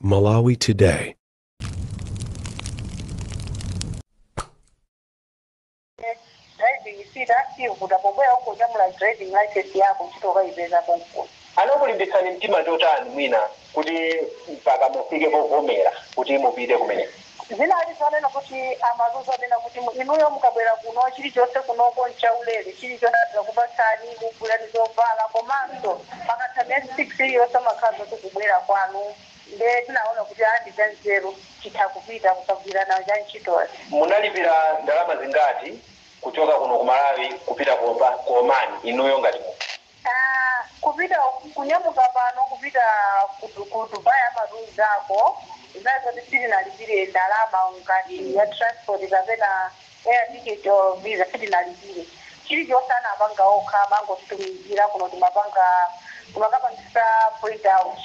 Malawi Today. Driving sita sivuta pobwera kungonyamula driving license yako, ntchito ukayipeza konkuno. Anakulimbitsani mtima chotani mwina kuti mpaka mufike povomera kuti mupite kumeneko? Zinali zonena kuti amazuzo anena kuti inuyo mukabwera kuno, chilichonse kunoko nchaulere, chilichonse tikakupatsani, kugulani zovala, komanso pakatha miyezi 6 iliyonse amakhala zoti kubwera kwanu. Nde tinaona kuti andi nzeru, chitha kupita kusagwirana cha ntchitoyo. Munalipira ndalama zingati kuchoka kuno ku Malawi kupita ku Oman, inuyo ngati munthu? Ah, kupita, kunyamuka pano kupita ku Dubai, amatuzako zinazo kuti sitinalipire ndalama ngati ya transport kapena air ticket or visa, sitinalipire. Chilichonse anapanga okha, amangotitumizira kuno, timapanga, timakapangisa print out.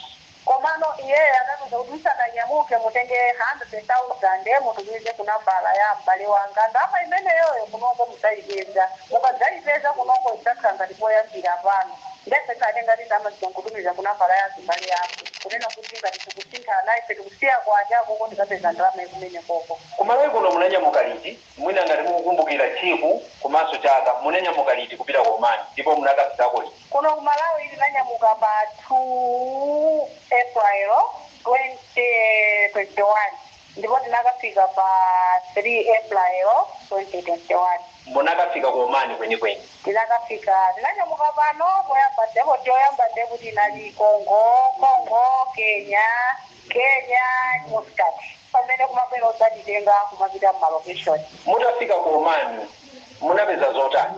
Komano iyeyo anatuza kuti musananyamuke mutenge 100,000, mutumize kunambala ya m'bale wanga. Ndalama imeneyoyo kunoko mudzayipeza, mukadzayipeza kunoko idzakhala ngati poyambira pano. Ndese tinatenga ti ndalama zikankutumiza kunambala ya zimbale yako, kunena kuti ngati tikusinthana, ife tikusiya kwacha koko, ndikapeza ndalama ikumene koko. Ku Malawi kuno munanyamuka liti? Mwina ngati mukukumbukira tsiku komanso chaka, munanyamuka liti kupita ku Oman, ndipo munakapitako liti? Kuno ku Malawi tinanyamuka pa 2 April 2021, ndipo tinakafika pa 3 April 2021. Munakafika ku Oman kwenikweni? Tinakafika, tinanyamuka pano poyamba, airport yoyamba ndekuti inali Congo, Congo, Kenya, Kenya, Muscat, pamene kumabwera udzatitenga kumapita mma location. Mutafika ku Oman munapeza zotani?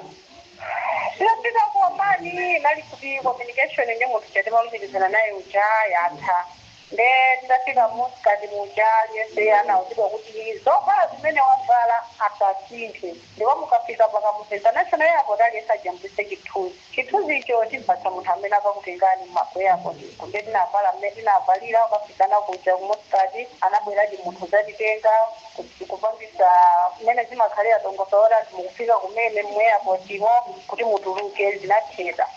Tinafika ku Omani, inali kuti communication ndi munthu chatimalumikizana naye uja yatha. Nde titafika Muscat muja, aliyense anauzidwa kuti zovala zimene wavala asasinthe, ndipo mukafika pakamusa International Airport, aliyense ajambulise chithunzi. Chithunzi icho timpatsa munthu amene akakutengani ku airport iko. Nde tinavala mmene tinavalira, ukafikana kuja ku Muscat, anabweradi munthu udzatitenga, kupangisa mmene zimakhalira dongosolo ati mukufika kumene mu airport imo kuti mutuluke. Zinatheka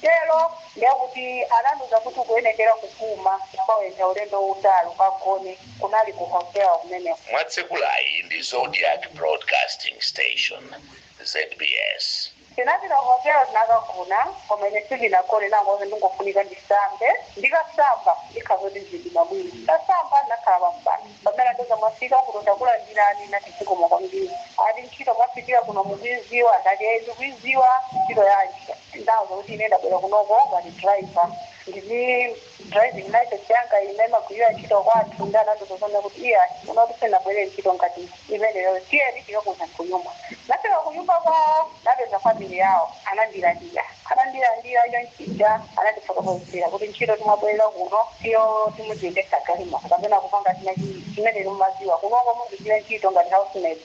tero. Ndekuti anandiuza kuti ukuyenekera kupuma, paweza ulendo utali, ukagone. Kunali ku hotel kumeneko. Mwatsekulayi ndi Zodiac Broadcasting Station, ZBS. Tinapita ku hotel, tinakagona, koma ine sindinagone, nangoze ndingofunika ndisambe, ndikasamba ndikhazoti zindima bwino. Ndasamba, ndakhala pampando pamene andiuza, "Mwafika kuno, takulandirani." Nati, "Zikomo kwambiri." Ati, "Ntchito mwafikira kuno mukuiziwa?" Ndati, "Eh, ndikuiziwa." "Ntchito yanji?" Ndauza kuti ine ndabwera kunoko ngati driver, ndili driving license yanga ine imagwirira ntchito kwathu. Ndi anandizozona kuti iya, unoti sindinabwere ntchito ngati imeneyo, tiyeni tikakuza kunyumba. Nafika kunyumba kwawo, napeza family yawo, anandilandira. Anandilandira chonchija, anandifotokozera kuti ntchito timwabwerera kuno siyo timuziyendesa galimoto kapena kupanga china chimene mumaziwa kunoko, muzigwira ntchito ngati housemaid.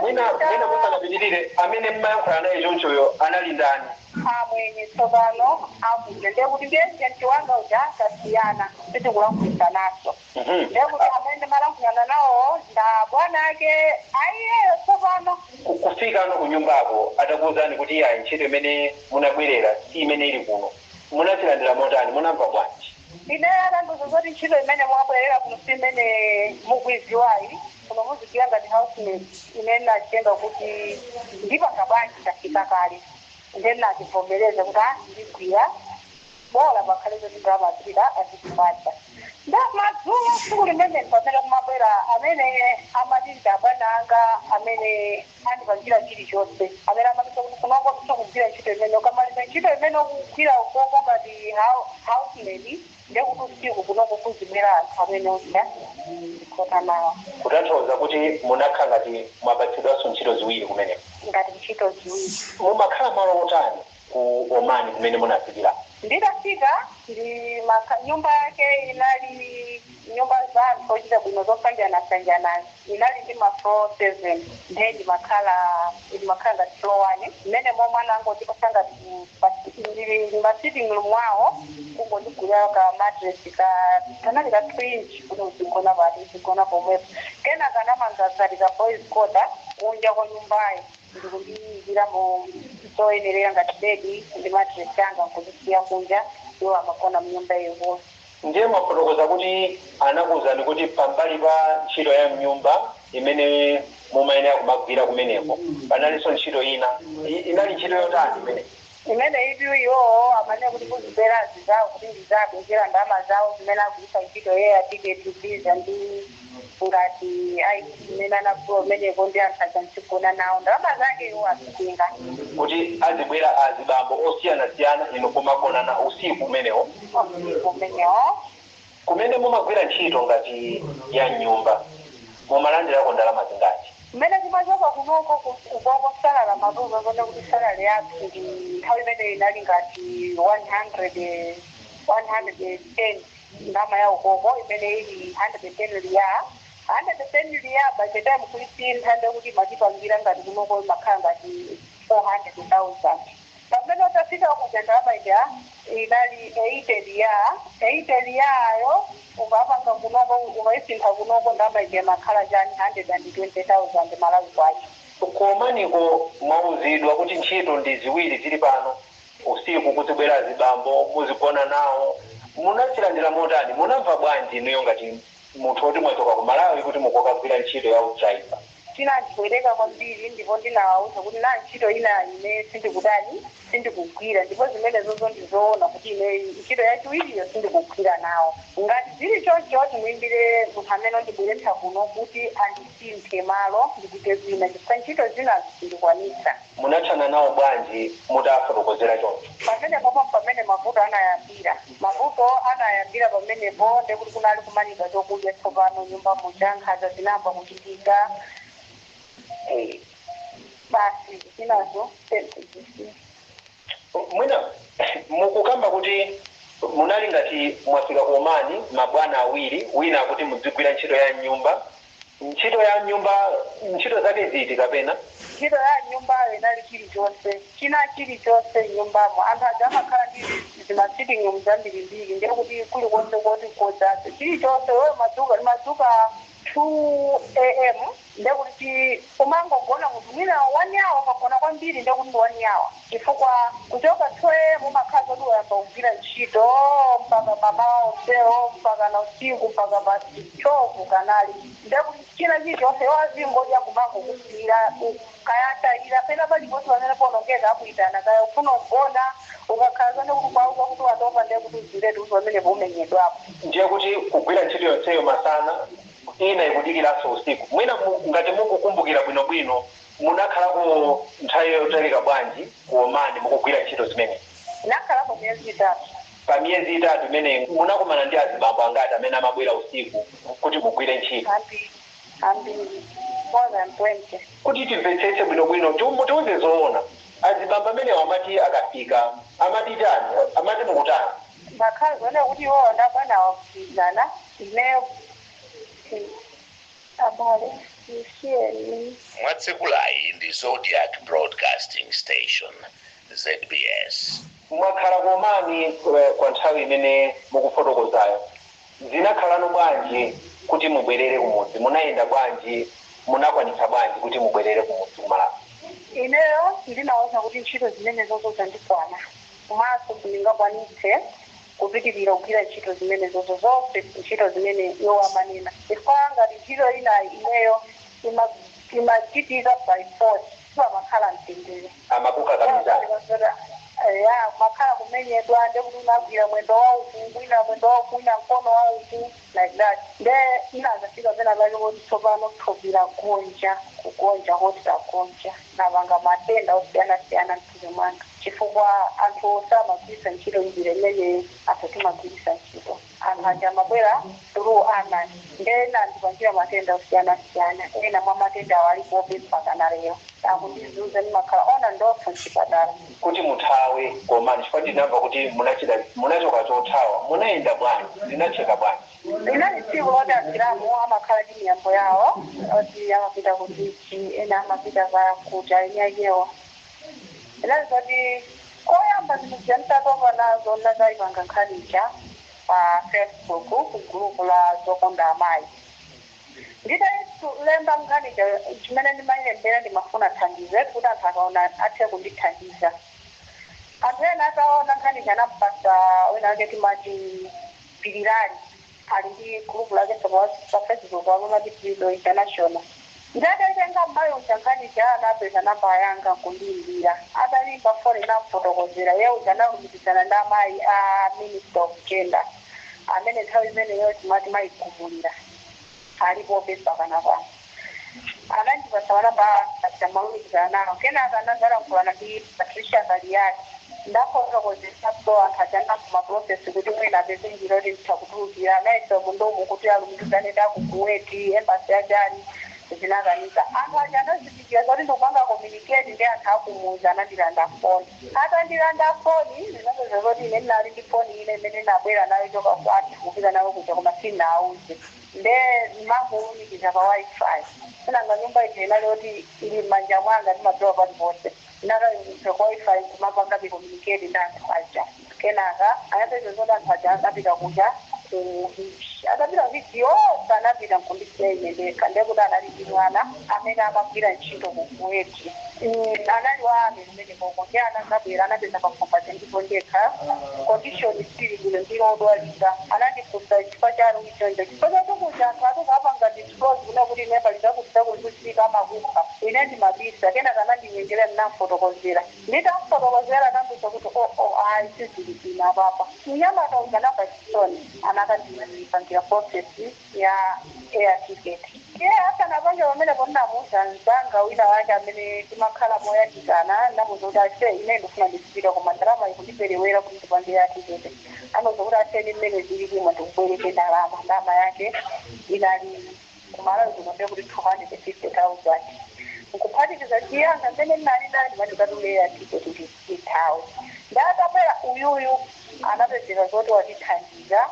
Mwina musanapitirire, amene mmayankhula naye chonchoyo anali ndani? Amwenye tsopano akuja, ndiye kuti ndiye agent wanga uja akasiyana, sitikulankhulisa. Ndiye kuti amene malankhulana nawo nda bwana ake aiyeyo tsopano. Kufika ano kunyumbako, atakuwuzani kuti iya, ntchito imene munabwerera si imene ili kuno, munazilandira motani? Munamva bwanji? Ine atandiuza zoti ntchito imene mwabwerera kuno si imene mukuiziwayi, kuno muzigwira ngati housemaid, ine nachitenga kuti ndipanga bwanji, ndafika kale. Nde nachivomereza kuti a, ndigwira, bola pakhale zoti ndalama zipita azitipatsa. Nda madzulo tsiku limene pamene kumabwera amene amati ndi abwana anga, amene andipangira chilichonse, amene amatiza kuti kunoko kugwira ntchito imene ukamaliza ntchito imene ukugwira ukoko ngati housemaid, ndekuti usiku kunoko kuzibwera anthu amene uja ndikhota nawo. Kutanthauza kuti munakhala ngati mwapatsidwanso ntchito ziwiri kumeneko? Ngati ntchito ziwiri. Mumakhala malo otani ku Omani kumene munafikira? Nditafika ndi nyumba yake inali nyumba za anthu ochita bwino zosanjanasanjana, inali ndi ma floor 7. Ndiye ndimakhala ngati floor 1, mmene momwe anangondipasa ngati ma sitting room mwawo, kungondigulira ka mattress ka kanali ka 2 inch kuti uzigona pati, uzigona pomwepo. Kenaka anamanga ngati ka boys quarter kunja kwa nyumbayo, ndikundiyikiramo zoyenerera ngati bedi ndi mattress yanga, nkuzisiya kunja, iwo amagona mnyumba iyo. Ndiye mwafotokoza kuti anakuwuzani kuti pambali pa ntchito ya mnyumba imene mumayenera kumagwira kumeneko, panalinso ntchito ina. Inali ntchito yotani imene? Imene itu iwowo amene kuti kuziberazi zawo kuti ndizabwezera ndalama zawo zimene agwiritsa ntchito yeya tiketi visa ndi ngati IT imene anagula umeneko ndi anthu aja mchigona nawo, ndalama zake iwo azitenga. Kuti azibwera azibambo osiyanasiyana, inu kumagonana usiku umenewo? Usiku umenewo. Kumene mumagwira ntchito ngati ya nyumba, mumalandirako ndalama zingati? Mmene kumachoka kunoko ukoko, salary matuza kone kuti salary yathu ndi nthawi imene inali ngati 100 110, ndalama ya ukoko imene ili 110 riya, 110 riya. By the time kuisintha, ndekuti matipangira ngati kunoko imakhala ngati 400,000. Pamene utafika kuja, ndalama ija inali 80 riya. 80 riyayo ukapanga kunoko, ukaisintha kunoko, ndalama ija imakhala chani, 120,000 Malawi kwacha. Komaniko mwauzidwa kuti ntchito ndi ziwiri zili pano, usiku kuzibwera azibambo muzigona nawo. Munachilandira motani? Munamva bwanji inuyo ngati munthu woti mwachoka ku Malawi kuti mukukagwira ntchito ya udraiva? Chinandibwereka kwambiri, ndipo ndinawauza kuti na ntchito ina ine sindikudani, sindikugwira. Ndipo zimene zozo ndizoona kuti ine ntchito yachiwiriyo sindikugwira nawo. Ngati zili choncho, timuimbire munthu amene ondibweretsa kuno kuti andisinthe malo, ndipite kwina, chifukwa ntchito zinazo sindikwanitsa. Munathana nawo bwanji mutafotokozera choncho? Pamenepo pamene mavuto anayambira, mavuto anayambira pamenepo, ndekuti kunali kumanika chokudya tsopano nyumba muja, nkhanza zinayamba kuchitika. Basi, zinazo. Mwina mukukamba kuti munali ngati mwafika ku Omani, mabwana awiri, wina akuti mudzigwira ntchito ya nyumba. Ntchito ya nyumba, ntchito zake ziti kapena? Ntchito ya nyumbayo inali chilichonse, china chilichonse nyumbamo. Anthu aja amakhala ndi zima sitting room zambirimbiri, ndiye kuti kulikonse koti kodzazo chilichonse. Wewe madzuka, madzuka 2 a.m., ndiye kuti umangogona munthu mwina one hour, ukagona kwambiri ndiye kuti ndi one hour, chifukwa kuchoka 2 a.m. umakhala zoti wayamba kugwira ntchito mpaka mamawa onsewo, mpaka na usiku, mpaka pa 12 kanali. Ndiye kuti china chilichonse wazingodya, kumangokusiyira kayatayira pena paliponse pamene ponongeka akuitana, kaya ufuna ugona, ukakhala zone kuti kwauka kuti watopa, ndiye kuti uziretu kuti pamenepo umenyedwapo. Ndiye kuti kugwira ntchito yonseyo masana, ina ikudikiranso usiku. Mwina ngati mukukumbukira bwinobwino, munakhalako nthawi yotalika bwanji ku Omani mukugwira ntchito zimene? Nakhalako miyezi 3. Pa miyezi 3 imene, munakumana ndi azibambo angati amene amabwera usiku kuti mugwire ntchito? Ambiri, ambiri, more than 20. Kuti timvetsetse bwinobwino, mutiuze zoona, azibambo amenewo amati akafika amati chani? Amati mukutani? Makhala zone kuti iwowo ndabwana wakupizana ine abale isiyeni. Mwatsekulayi ndi Zodiac Broadcasting Station, ZBS. Mwakhala ku Omani kwa nthawi imene mukufotokozayo. Zinakhalano bwanji kuti mubwerere kumudzi? Munayenda bwanji? Munakwanitsa bwanji kuti mubwerere kumudzi kuMalawi? Ineyo ndinawuza kuti ntchito zimene zozo zandikwana, komanso sindingakwanitse kupitirira kugwira ntchito zimene zozo zonse, ntchito zimene iwo amanena, chifukwa ngati ntchito ina ineyo imachitika by force, pamakhala mtendere. Amakukakamizani? Ya, makhala kumenyedwa, ndekuti unagwira mwendo wauku, wina mwendo wauku, wina mkono wauku, like that. Nde inazafika pena pake kuti tsopano thupi lagonja, kugonja koti lagonja, napanga matenda osiyana-siyana mthupi mwanga, chifukwa anthu samagwiritsa ntchito njira imene anthu timagwiritsa ntchito. Anthu aja amabwera through amani, nde nandipangira matenda osiyana-siyana. Ena mwa matenda awo alipobe mpaka na lero akundizunza, ndimakhala ona ndofa mchipatala. Kuti muthawe ku Omani, chifukwa ndinamva kuti munachita munachoka chothawa, munayenda bwanji? Zinacheka bwanji? Linali tsiku loti asilamu amakhala ndi miyambo yawo oti amapita ku beach, ena amapita kuti ainyakewo. Inali zoti koyamba zinthu ziyantatopa nazo, nazayipanga nkhanicha pa Facebook ku gulupu la Zokonda Amayi. Nditalemba nkhanicha, chimene ndimayilembera ndimafuna thandizo kuti anthu akaona athe kundithandiza. Anthu ena ataona nkhanicha anampasa wina wake timati Pirirani ali ndi group lake pa Facebook amamati Pido International. Ndataitenga mmayi uja nkhani ja, anapeza namba yanga nkundiyimbira. Atalimba foni namfotokozera, ye uja analumikizana ndi amayi a Minister of Gender, amene nthawi imeneyo timati mayigumulira, alipobe mpakana pano. Anandipasa manamba, amalumikizana nawo. Kenaka anazalankhulana ndi Patricia Kaliati. Ndafotokozesa, so anthu achana kumaprocess kuti mwina apeze njira kuti nditha kutulukira naise mundomu kuti alumikizane ndi aku Kuwait embassy yachani. Zinakanika. Anthu aja anazindikira zoti ndikupanga communicate ndi anthu akumuzi. Anandilanda foni. Atandilanda foni, zinapeza zoti ine ndinali ndi foni ine imene ndinabwera nayo choka kwathu kupita nayo kuja, koma sindinawuze. Nde mangolumikiza pa WiFi. Sinanga nyumba ija inali yoti ili m'manja mwanga, ndimadziwa paliponse. Ndakalumikiza kwa WiFi, kumapanga communicate ndi anthu aja. Kenaka anapeza zoti anthu aja anapita kuja ku beach. Atapita ku beach yonse, anapita nkundisiya ine ndekha. Ndekuti anali ndi mwana amene amagwira ntchito ku Kuwait, anali wa ame kumene koko. Ndi anazabwera, anapeza pakhomo ndipo ndekha, condition sili bwino, ndilodwalika. Anandifunsa chifukwa chanu ichonjo, chifukwa chakuti anthu atukapanga disclose kuna kuti ine pali zakuti zakuti kuchitika, amakufa, ine ndimabisa. Kenaka anandinyengerera, ndinamfotokozera. Nditamfotokozera, anandiuza kuti oo, ayi, sizili bwino apapa. Mnyamata uja anamva chisoni, anakatipangira process ya air ticket. Iye asanapange pamenepo, ndinamuuza mzanga wina wake amene timakhala moyandikana. Ndamuuza kuti, "Ase, ine ndifuna ndizipita, koma ndalama ikundiperewera kuti ndipange air ticket." Anauza kuti, "Aseni, mmene zilipimo ndikubwereke ndalama." Ndalama yake inali kumalawi kuno kuti 250,000, nkuphatikiza chiyanga mmene ndinali nali, ndimati air ticket ndithawe. Ndatabwera, uyuyu anapezeka zoti watithandiza.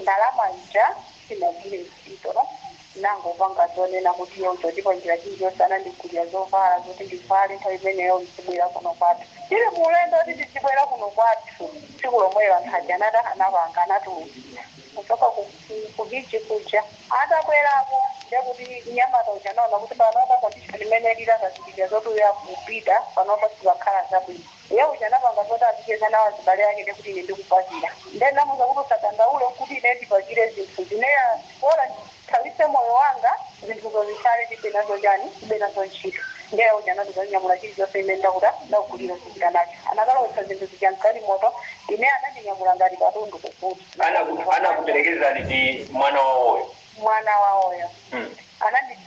Ndalama ija sinagwire ntchito, no, nangopanga zonena kuti yonjo ndipo njira chilichonse. Anandigulira zovala zoti ndivale nthawi imeneyo ndizibwera kuno kwathu. Tili muulendo kuti ndizibwera kuno kwathu, tsiku lomwelo anthu aja anata anapanga anatulukira kuchoka ku beach kuja. Atabwerako, ndekuti mnyamata uja naona kuti panopa condition imene lilakazikira zoti uyo akupita panopa sipakhala zabwino. Iye uja anapanga zoti azicheza nawo azibale ake, ndekuti ine ndikupakira. Nde namuza kuti usadandaule kuti ine ndipakire zinthu zineya, bora thawise moyo wanga, zinthuzo zikhale ndibe nazo chani, ndibe nazo ntchito. Ndiye uja anandizanyamula chilichonse ine ndakuta ndakugulira zipita nacho. Anakalowetsa zinthu zija mgalimoto, ine anandinyamula ngati katundu kukuti. Anakuperekezani ndi mwana wawoyo? Mwana wawoyo. Anandi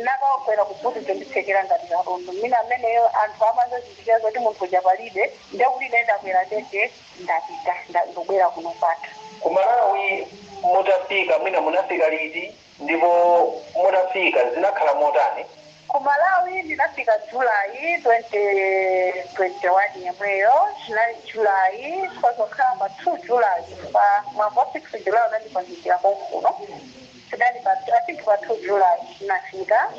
nakakwera kubuti, zonditsekera ngati katundu. Mina ameneyo anthu amazozindikira zoti munthu uja palibe, ndekuti ine ndakwera ndege, ndapita, ndobwera kuno kwathu. Ku Malawi mutafika, mwina munafika liti, ndipo mutafika zinakhala motani? Ku Malawi ndinafika July 2021 yemweyo. Chinali July, kozokhala pa 2 July, pa mwambo wa 6 July unandipangikira konkuno. Chinali pa, I think, pa 2 July chinafika.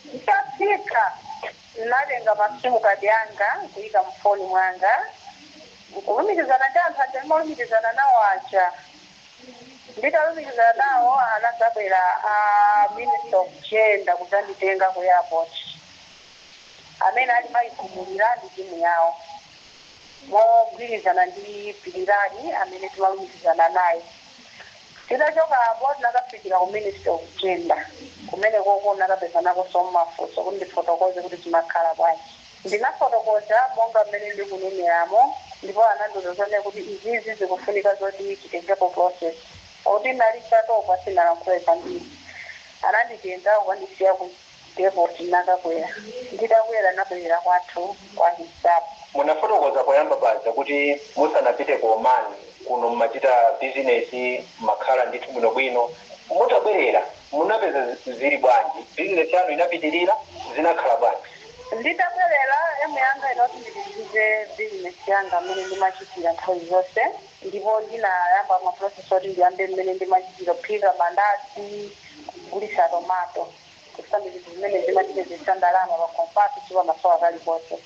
Nditafika, natenga ma SIM card yanga nkuyika mfoni mwanga, nkulumikizana ndi anthu aja ndimalumikizana nawo aja. Nditalumikizana nawo, anadzabwera a Minister of Gender kudzanditenga ku airport, amene ali mayigumulira ndi timu yawo, mogwirizana ndi Pirirani amene timalumikizana naye. Titachoka apo, tinakafikira ku Ministry of Gender. Kumene koko nakapeza nakonso mafunso kuti ndifotokoze kuti zimakhala bwanji. Ndinafotokoza monga mmene ndikuneneramo, ndipo anandiuza zone kuti izizi zikufunika zoti titengepo process. Oti nali chatopa, sinalankhule zambiri. Ananditenga kukandisiya ku depot, nakakwera. Nditakwera, nabwerera kwathu kwa Hisabu. Munafotokoza poyamba paja kuti musanapite ku Oman kuno mmachita bizinesi, makhala ndithu bwinobwino. Mutabwerera munapeza zili bwanji? Bizinesi yanu inapitirira? Zinakhala bwanji? Nditabwerera, aim yanga inoti ndipitirize bizinesi yanga mmene ndimachitira nthawi zonse, ndipo ndinayamba maprocess oti ndiyambe mmene ndimachitira, kuphika mandasi, kugulisa tomato, kusamba, zinthu zimene zimatipezesa ndalama pa kompasi chipa masowa kalikonse.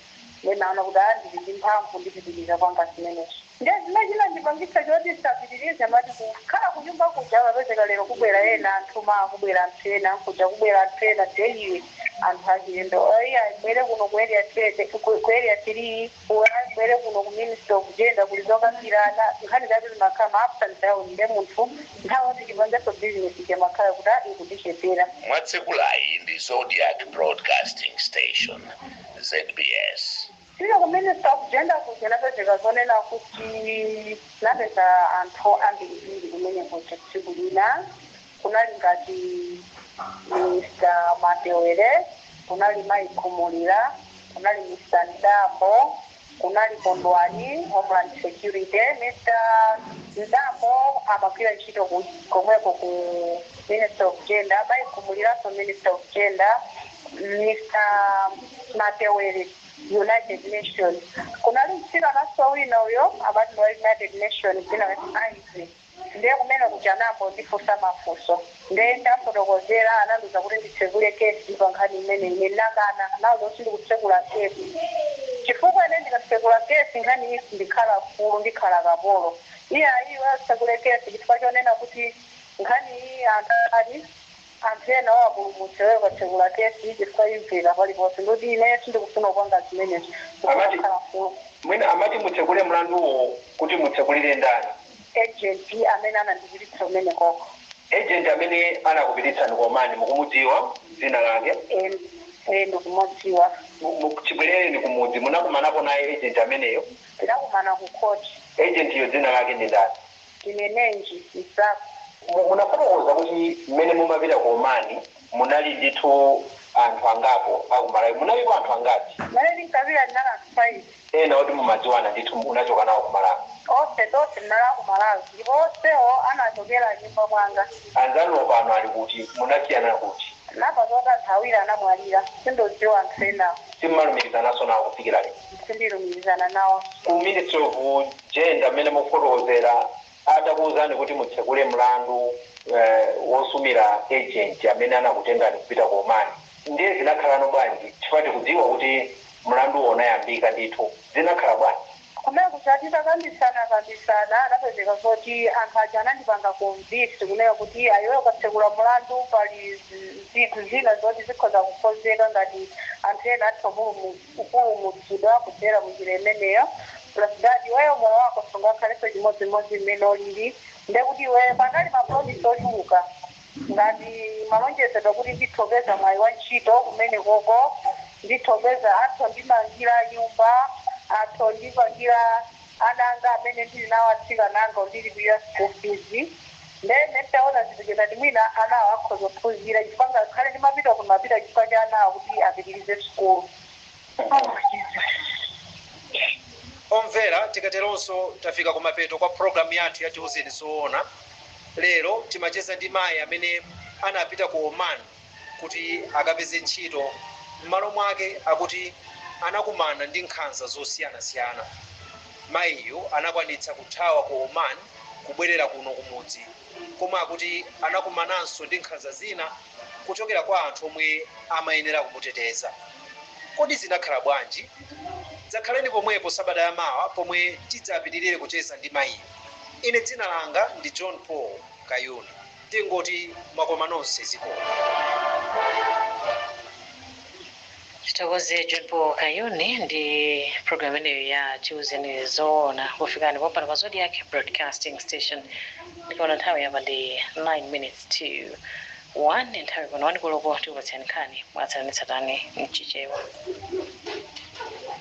Ndinaona kuti a, ndili ndi mphamvu, ndipitiriza kwanga zimenezo. Ndiye zimene chinandipangitsa choti ndisapitirize, mati kukhala kunyumba kuja kapezeka lero kubwera ena anthu, ma kubwera anthu ena kuja, kubwera anthu ena daily, anthu achilendo. Iya, ibwere kuno ku Area 3, ku Area 3, ibwere kuno ku Ministry of Gender, kuli zokambirana. Nkhani zake zimakhala ma ups and down. Nde munthu nthawi yoti chipangenso business chamakhala kuti ikundichepera. Mwatsekulayi ndi Zodiac Broadcasting Station, ZBS. Tile ku Minister of Gender kuja napezeka zonena kuti napeza anthu ambirimbiri kumene kuja. Tsiku lina kunali ngati Mr Matewere, kunali Mayi Khumulira, kunali Mr Ndambo, kunali Kondwani, Homeland Security. Mr Ndambo amagwira ntchito komweko ku Minister of Gender, Mayi Khumuliranso Minister of Gender, Mr Matewere United Nations. Kunali mtsikanaso wina uyo amati wa United Nations, dzina Ivy. Ndiye kumene kuja nambo ndifunsa mafunso, ndiye ndafotokozera. Anandiuza kuti nditsekule kesi pa nkhani imene. Ine ndinakana nawo zoti ndikutsekula kesi, chifukwa ine ndikatsekula kesi nkhani iyi ndikhala fulu, ndikhala kapolo. Iye ayiwe atsekule kesi chifukwa chonena kuti nkhani iyi anthu ali anthu ena wapulumutse, wewe ukatsekula kesi chifukwa imveka paliponse. Ndikuti ine sindikufuna kupanga zimenezo. Amati- Kukhala fulu. Mwina amati mutsekule mlanduwo kuti mutsekulire ndani? Agent amene anandipititsa kumene koko. Agent amene anakupititsani ku Omani mukumudziwa dzina lake? Ndikumudziwa. Chibwerereni kumudzi, munakumanapo naye agent ameneyo? Tinakumana ku court. Agent iyo dzina lake ndi ndani? Tinenenji Msako. Munafotokoza kuti mmene mumapita ku Omani munali ndithu anthu angapo akumalawi. Munalipo anthu angati? Mene ndinkapita ndinali anthu 5. Ena oti mumadziwana ndithu, unachoka nawo kumalawi? Onse tonse ndinali akumalawi, ndipo onsewo anachokera nyumba mwanga. Anzanuwo pano ali kuti? Munasiyana kuti? Napa zoti anthu awiri anamwalira, sindodziwa anthu enawo. Simmalumikizananso nawo kufikira lero? Sindilumikizana nawo. Ku Ministry of Gender mmene mukufotokozera, atakuwuzani kuti mutsekule mlandu wosumira agent amene anakutengani kupita ku Omani, ndiye zinakhalano bwanji? Chifukwa tikudziwa kuti mlanduwo unayambika ndithu. Zinakhala bwanji? Kumene kuchatita kambisana kambisana, anapezeka zoti anthu aja anandipanga convince kunena kuti ayiwe ukatsekula mulandu pali zinthu zina zoti zikhoza kukonzeka, ngati anthu ena atha kupulumutsidwa kudzera munjira imeneyo, plus that iweyo moyo wako sungakhalenso chimodzimodzi mmene ulili. Ndekuti iweyo panali ma promise ochuluka, ngati malonjezedwa kuti ndithopeza mwayi wa ntchito kumene koko, ndithopeza atho ndimangira nyumba, atho ndipangira ananga amene ndili nawo, atsikana anga, ndilipira school fees. Ndene nditaona zinthu ndati mwina anawo akhoza kuphunzira, chifukwa ngakhale ndimapita kumapita chifukwa cha anawo kuti apitirize school. Oh, Jesus. Omvera, tikateronso tafika kumapeto kwa programu yathu ya Tiuzeni Zoona. Lero timacheza ndi mayi amene anapita ku Oman kuti akapeze ntchito. M'malo mwake akuti anakumana ndi nkhanza zosiyanasiyana. Mayiyu anakwanitsa kuthawa ku Oman kubwerera kuno kumudzi, koma akuti anakumananso ndi nkhanza zina kuchokera kwa anthu omwe amayenera kumuteteza. Kodi zinakhala bwanji? Dzakhaleni pomwepo sabata yamawa pomwe tidzapitirire kucheza ndi mayiyo. Ine dzina langa ndi John Paul Kayuni. Tingoti mwakoma nonse, zikomo. Tithokoze John Paul Kayuni ndi program imeneyo ya Tiuzeni Zoona, kufikani pompano pa Zodiac Broadcasting Station. Ndikaona nthawi yapa ndi 9 minutes to 1, nthawi pano 1 koloko tikupatsani nkhani mwatsatanetsatane mchichewa.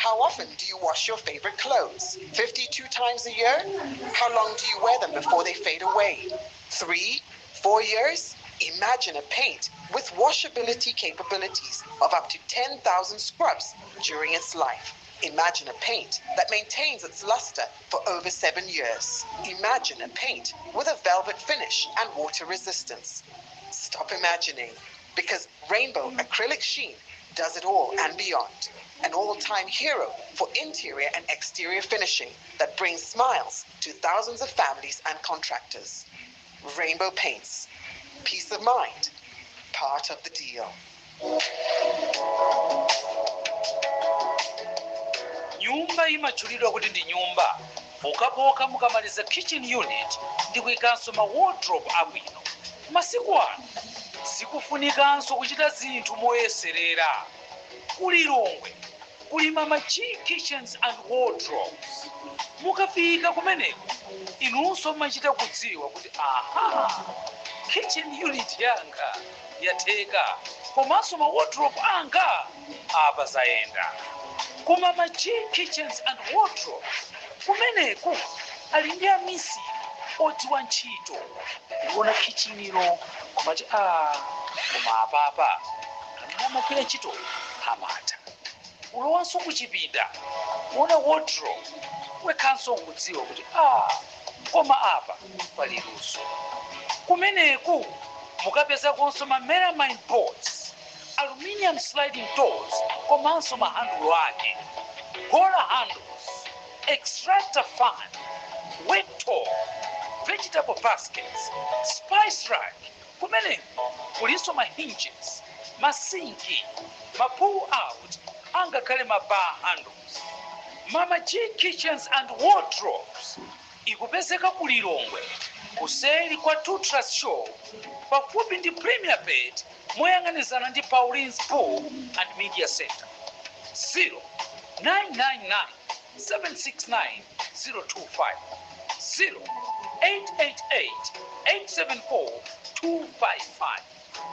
How often do you wash your favorite clothes? 52 times a year? How long do you wear them before they fade away? 3? 4 years? Imagine a paint with washability capabilities of up to 10,000 scrubs during its life. Imagine a paint that maintains its luster for over 7 years. Imagine a paint with a velvet finish and water resistance. Stop imagining, because Rainbow Acrylic Sheen does it all and beyond. An all time hero for interior and exterior finishing that brings smiles to thousands of families and contractors. Rainbow Paints. Peace of mind. Part of the deal. Nyumba imatchulidwa kuti ndi nyumba Pokhapokha mukamaliza kitchen unit ndi kuyikanso ma wardrobe abwino. Masiku ano zikufunikanso kuchita zinthu moyeserera. Kulilongwe kuli Mama G Kitchens and Wardrobes. Mukafika kumeneko inunso mumachita kudziwa kuti aha, kitchen unit yanga yatheka, komanso ma wardrobe anga apa zayenda. Koma Mama G Kitchens and Wardrobes kumeneku ali ndi amisiri odziwa ntchito. Ndikuona kitchenilo komati a koma apapa amene amagwira ntchito amatha. Ulowanso kuchipinda, kuona wardrobe, wekhanso nkudziwa kuti a koma apa pali luso. Kumeneku mukapezakonso ma melamine boards, aluminium sliding doors komanso mahandulo ake, gola handles, extractor fan, worktop, vegetable baskets, spice rack. Kumeneku kulinso ma hinges, masinki, ma pull out, angakhale ma bar handles. Mama G Kitchens and Wardrobes ikupezeka ku Lilongwe, kuseri kwa Tutras Show, pafupi ndi Premier Bet, moyang'anizana ndi Paulins Pool and Media Center. 0999 769 025, 0888 874 255.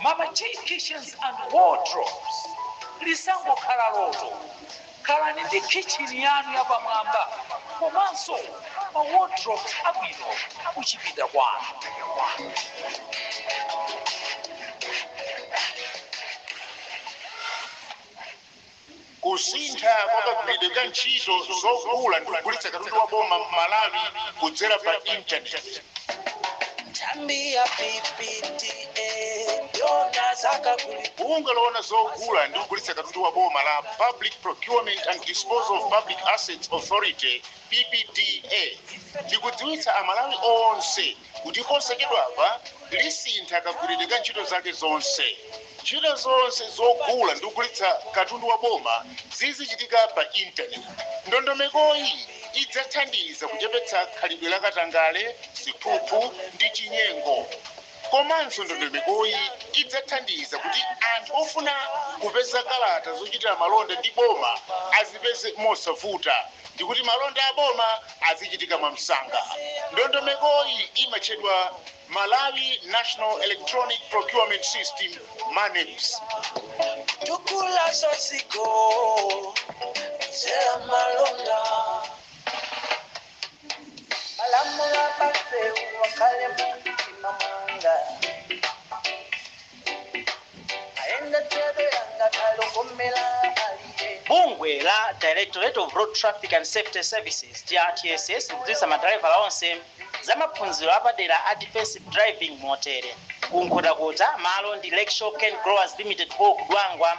Mama G Kitchens and Wardrobes, lisangokhala loto. Khalani ndi kitchen yanu yapamwamba komanso ma wardrobes abwino kuchipinda kwanu. Kusintha kwa kagwiridwe ka ntchito zogula ndi kugulitsa katundu wa boma m'Malawi kudzera pa intaneti. Nthambi ya PPDA yona zakaguli. Bungwe loona zogula ndi kugulitsa katundu wa boma la Public Procurement and Disposal of Public Assets Authority, PPDA, likudziwitsa Amalawi onse kuti posachedwapa lisintha kagwiridwe ka ntchito zake zonse. Ntchito zonse zogula ndi kugulitsa katundu wa boma zizichitika pa intaneti. Ndondomekoyi idzathandiza kuchepetsa khalidwe la katangale, ziphuphu ndi chinyengo. Komanso ndondomekoyi idzathandiza kuti anthu ofuna kupeza kalata zochitira malonda ndi boma azipeze mosavuta, ndi kuti malonda a boma azichitika mwamsanga. Ndondomekoyi imatchedwa Malawi National Electronic Procurement System, MANEPS. Tukula sosiko zera malonda malamula pase wakale mutima mwanga aenda tebe yanga kalokomela aliye. Bungwe la Directorate of Road Traffic and Safety Services, DRTSS, likudziwitsa madraivala onse za maphunziro apadera a defensive driving motere: Kunkhotakota, malo ndi Lakeshore Cane Growers Limited Hall Kudwangwa,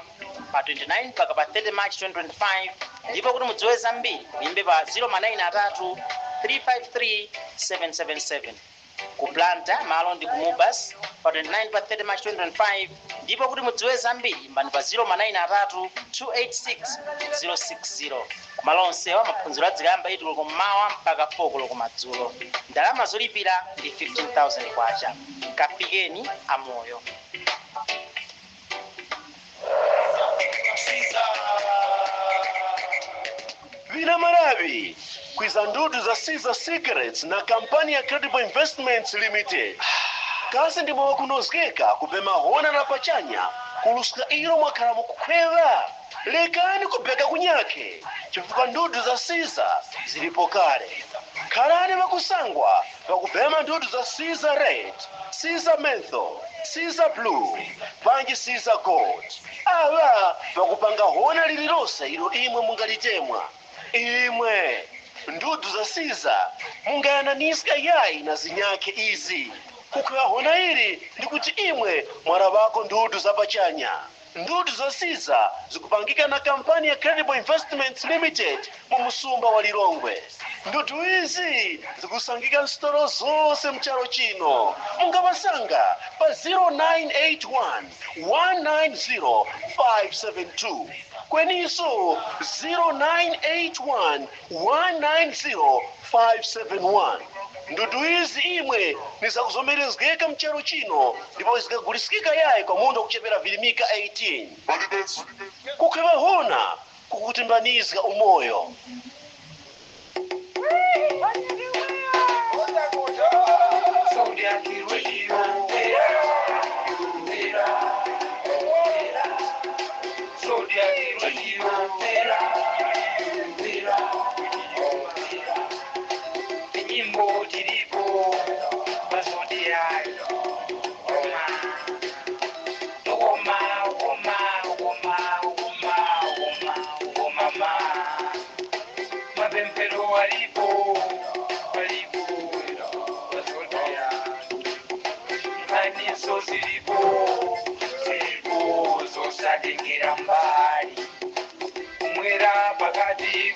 pa 29 mpaka pa 30 March 2025, ndipo kuti mudziwe zambiri muyimbe pa 093 353 777. Ku Blantyre, malo ndi ku Mubas, pa 29 pa 30 March 2025, ndipo kuti mudziwe zambiri imbani pa 093 286 060. Kumalo onsewa maphunziro adzikayamba 8 koloko mmawa mpaka 4 koloko madzulo. Ndalama zolipira ndi 15,000 kwacha. Kafikeni amoyo. Vina Maravi kwiza ndudu za Caesar Cigarettes na kampani ya Credible Investments Limited. Kasi ndimwe wakunozgeka kupema hona na pachanya kuluska ilo mwakhala mukukhweva, lekani kubheka kunyake chifukwa ndudu za Caesar zilipo kale. Khalani vakusangwa pakubhema ndudu za Caesar Red, Caesar Menthol, Caesar Blue panji Caesar Gold. Ava vakupanga hona lililonse ilo imwe mungalitemwa. Imwe ndudu za Caesar mungayananiska yayi na zinyake izi. Kukhwewa hona ili ndikuti imwe mwana wako ndudu zapachanya. Ndudu zosiza zikupangika na kampani ya Credible Investments Limited mu musumba wa Lilongwe. Ndudu izi zikusangika msitolo zonse mchalo chino. Mungawasanga pa 0981 190 572, kweninso 0981 190 571. Ndudu izi imwe nizakuzomerezgeka mchalo chino, ndipo zikagulisikika yayi kwa munthu akuchepera vilimika 18. Kukheba hona kukutimbanizga umoyo. Zodiac Radio. Zodiac Radio. Nyimbo tilipo pa Zodiac. Oma. Oma, oma, oma, oma, oma, oma, ma. Mapemphero alipo, alipo pa Zodiac. Nkhanizo zilipo, zilipo, zosatengera mbali. Kumwera, pakati,